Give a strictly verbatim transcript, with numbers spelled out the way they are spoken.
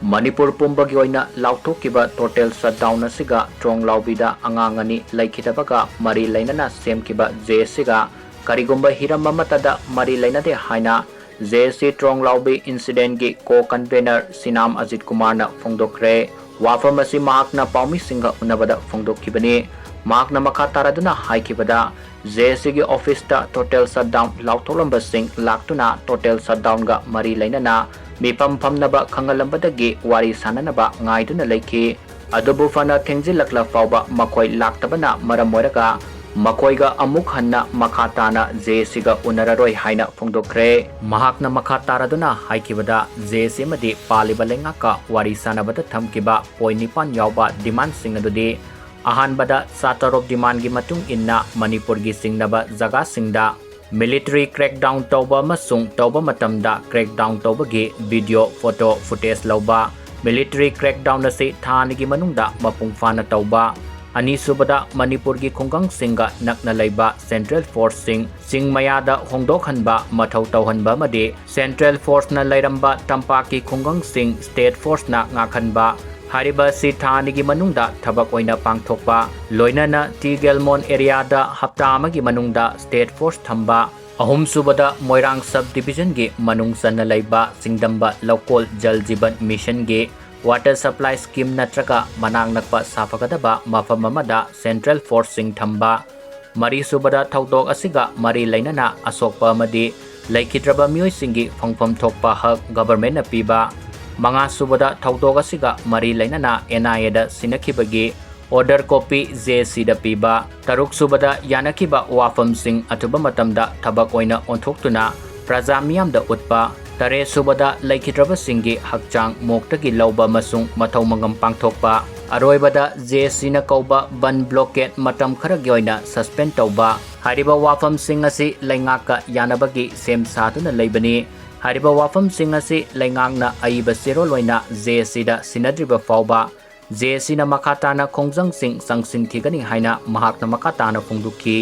ꯃꯅꯤꯄꯨꯔ ꯄꯨꯝꯕꯒꯤ ꯑꯣꯏꯅ ꯂꯥꯎꯊꯣꯛꯈꯤꯕ total shutdown ꯑꯁꯤꯒ ꯇ꯭ꯔꯣꯡꯂꯥꯎꯕꯤꯗ ꯑꯉꯥꯡ ꯑꯅꯤ ꯂꯩꯈꯤꯗꯕꯒ ꯃꯔꯤ ꯂꯩꯅꯅ ꯁꯦꯝꯈꯤꯕ J Aꯒ ꯀꯔꯤꯒꯨꯝꯕ ꯍꯤꯔꯝ ꯑꯃꯠꯇꯗ ꯃꯔꯤ ꯂꯩꯅꯗꯦ ꯍꯥꯏꯅ J A C ꯇ꯭ꯔꯣꯡꯂꯥꯎꯕꯤ incidentꯀꯤ co-convener ꯁꯤꯅꯥꯝ Ajit ꯀꯨꯃꯥꯔꯅ ꯐꯣꯡꯗꯣꯛꯈ꯭ꯔꯦ꯫ ꯋꯥꯐꯝ ꯑꯁꯤ ꯃꯍꯥꯛꯅ ꯄꯥꯎꯃꯤꯁꯤꯡꯒ ꯎꯅꯕꯗ ꯐꯣꯡꯗꯣꯛꯈꯤꯕꯅꯤ꯫ ꯃꯍꯥꯛꯅ ꯃꯈꯥ ꯇꯥꯔꯗꯨꯅ ꯍꯥꯏꯈꯤꯕꯗ, J A Cꯒꯤ officeꯇ total shutdown ꯂꯥꯎꯊꯣꯛꯂꯝꯕꯁꯤꯡ ꯂꯥꯛꯇꯨꯅ total shutdownꯒ ꯃꯔꯤ ꯂꯩꯅꯅ ꯃꯤꯐꯝ ꯐꯝꯅꯕ ꯈꯪꯍꯜꯂꯝꯕꯗꯒꯤ ꯋꯥꯔꯤ ꯁꯥꯅꯅꯕ ꯉꯥꯏꯗꯨꯅ ꯂꯩꯈꯤ꯫ ꯑꯗꯨꯕꯨ ꯐꯅ ꯊꯦꯡꯖꯤꯜꯂꯛꯂ ꯐꯥꯎꯕ ꯃꯈꯣꯏ ꯂꯥꯛꯇꯕꯅ ꯃꯔꯝ ꯑꯣꯏꯔꯒ ꯃꯈꯣꯏꯒ ꯑꯃꯨꯛ ꯍꯟꯅ ꯃꯈꯥ ꯇꯥꯅ J A Cꯒ ꯎꯅꯔꯔꯣꯏ ꯍꯥꯏꯅ ꯐꯣꯡꯗꯣꯛꯈ꯭ꯔꯦ꯫ ꯃꯍꯥꯛꯅ ꯃꯈꯥ ꯇꯥꯔꯗꯨꯅ ꯍꯥꯏꯈꯤꯕꯗ, J A C ꯑꯃꯗꯤ ꯄꯥꯜꯂꯤꯕ ꯂꯩꯉꯥꯛꯀ ꯋꯥꯔꯤ ꯁꯥꯅꯕꯗ ꯊꯝꯈꯤꯕ point ꯅꯤꯄꯥꯟ ꯌꯥꯎꯕ demandꯁꯤꯡ ꯑꯗꯨꯗꯤ, ꯑꯍꯥꯟꯕꯗ, Charter of Demandꯒꯤ ꯃꯇꯨꯡ ꯏꯟꯅ ꯃꯅꯤꯄꯨꯔꯒꯤ ꯆꯤꯡꯅꯕ ꯖꯒꯥꯁꯤꯡꯗ military crackdown ꯇꯧꯕ ꯑꯃꯁꯨꯡ ꯇꯧꯕ ꯃꯇꯝꯗ crackdown ꯇꯧꯕꯒꯤ video, photo footage ꯂꯧꯕ꯫ Military crackdown ꯑꯁꯤ ꯊꯥ ꯑꯅꯤꯒꯤ ꯃꯅꯨꯡꯗ ꯃꯄꯨꯡ ꯐꯥꯅ ꯇꯧꯕ꯫ ꯑꯅꯤꯁꯨꯕꯗ, ꯃꯅꯤꯄꯨꯔꯒꯤ ꯈꯨꯡꯒꯪꯁꯤꯡꯒ ꯅꯛꯅ ꯂꯩꯕ central forceꯁꯤꯡ ꯆꯤꯡ ꯃꯌꯥꯗ ꯍꯣꯡꯗꯣꯛꯍꯟꯕ, ꯃꯊꯧ ꯇꯧꯍꯟꯕ ꯑꯃꯗꯤ central forceꯅ ꯂꯩꯔꯝꯕ ꯇꯝꯄꯥꯛꯀꯤ ꯈꯨꯡꯒꯪꯁꯤꯡ state forceꯅ ꯉꯥꯛꯍꯟꯕ꯫ ꯍꯥꯏꯔꯤꯕ ꯑꯁꯤ ꯊꯥ ꯑꯅꯤꯒꯤ ꯃꯅꯨꯡꯗ ꯊꯕꯛ ꯑꯣꯏꯅ ꯄꯥꯡꯊꯣꯛꯄ, ꯂꯣꯏꯅꯅ ꯇꯤ ꯒꯦꯜꯃꯣꯟ areaꯗ ꯍꯞꯇꯥ ꯑꯃꯒꯤ ꯃꯅꯨꯡꯗ state force ꯊꯝꯕ꯫ ꯑꯍꯨꯝꯁꯨꯕꯗ, ꯃꯣꯏꯔꯥꯡ sub divisionꯒꯤ ꯃꯅꯨꯡ ꯆꯟꯅ ꯂꯩꯕ ꯆꯤꯡꯗꯝꯕ ꯂꯧꯀꯣꯜ Jal Jeevan Missionꯒꯤ water supply scheme ꯅꯠꯇ꯭ꯔꯒ ꯃꯅꯥꯛ ꯅꯛꯄ ꯁꯥꯐꯒꯗꯕ ꯃꯐꯝ ꯑꯃꯗ central forceꯁꯤꯡ ꯊꯝꯕ꯫ ꯃꯔꯤꯁꯨꯕꯗ, ꯊꯧꯗꯣꯛ ꯑꯁꯤꯒ ꯃꯔꯤ ꯂꯩꯅꯅ ꯑꯁꯣꯛꯄ ꯑꯃꯗꯤ ꯂꯩꯈꯤꯗ꯭ꯔꯕ ꯃꯤꯑꯣꯏꯁꯤꯡꯒꯤ ꯐꯪꯐꯝ ꯊꯣꯛꯄ ꯍꯛ governmentꯅ ꯄꯤꯕ꯫ ꯃꯉꯥꯁꯨꯕꯗ, ꯊꯧꯗꯣꯛ ꯑꯁꯤꯒ ꯃꯔꯤ ꯂꯩꯅꯅ N I Aꯗ ꯁꯤꯟꯅꯈꯤꯕꯒꯤ order copy J A Cꯗ ꯄꯤꯕ꯫ ꯇꯔꯨꯛꯁꯨꯕꯗ, ꯌꯥꯅꯈꯤꯕ ꯋꯥꯐꯝꯁꯤꯡ ꯑꯊꯨꯕ ꯃꯇꯝꯗ ꯊꯕꯛ ꯑꯣꯏꯅ ꯑꯣꯟꯊꯣꯛꯇꯨꯅ ꯄ꯭ꯔꯖꯥ ꯃꯤꯌꯥꯝꯗ ꯎꯠꯄ꯫ ꯇꯔꯦꯠꯁꯨꯕꯗ, ꯂꯩꯈꯤꯗ꯭ꯔꯕꯁꯤꯡꯒꯤ ꯍꯛꯆꯥꯡ ꯃꯣꯛꯇꯒꯤ ꯂꯧꯕ ꯑꯃꯁꯨꯡ ꯃꯊꯧ ꯃꯉꯝ ꯄꯥꯡꯊꯣꯛꯄ꯫ ꯑꯔꯣꯏꯕꯗ, J A Cꯅ ꯀꯧꯕ ꯕꯟ blockade ꯃꯇꯝ ꯈꯔꯒꯤ ꯑꯣꯏꯅ suspend ꯇꯧꯕ꯫ ꯍꯥꯏꯔꯤꯕ ꯋꯥꯐꯝꯁꯤꯡ ꯑꯁꯤ ꯂꯩꯉꯥꯛꯀ ꯌꯥꯅꯕꯒꯤ ꯁꯦꯝ ꯁꯥꯗꯨꯅ ꯂꯩꯕꯅꯤ꯫ ꯍꯥꯏꯔꯤꯕ ꯋꯥꯐꯝꯁꯤꯡ ꯑꯁꯤ ꯂꯩꯉꯥꯛꯅ ꯑꯏꯕ ꯆꯦꯔꯣꯜ ꯑꯣꯏꯅ J A Cꯗ ꯁꯤꯟꯅꯗ꯭ꯔꯤꯕ ꯐꯥꯎꯕ J A Cꯅ ꯃꯈꯥ ꯇꯥꯅ ꯈꯣꯡꯖꯪꯁꯤꯡ ꯆꯪꯁꯤꯟꯈꯤꯒꯅꯤ ꯍꯥꯏꯅ ꯃꯍꯥꯛꯅ ꯃꯈꯥ ꯇꯥꯅ ꯐꯣꯡꯗꯣꯛꯈꯤ꯫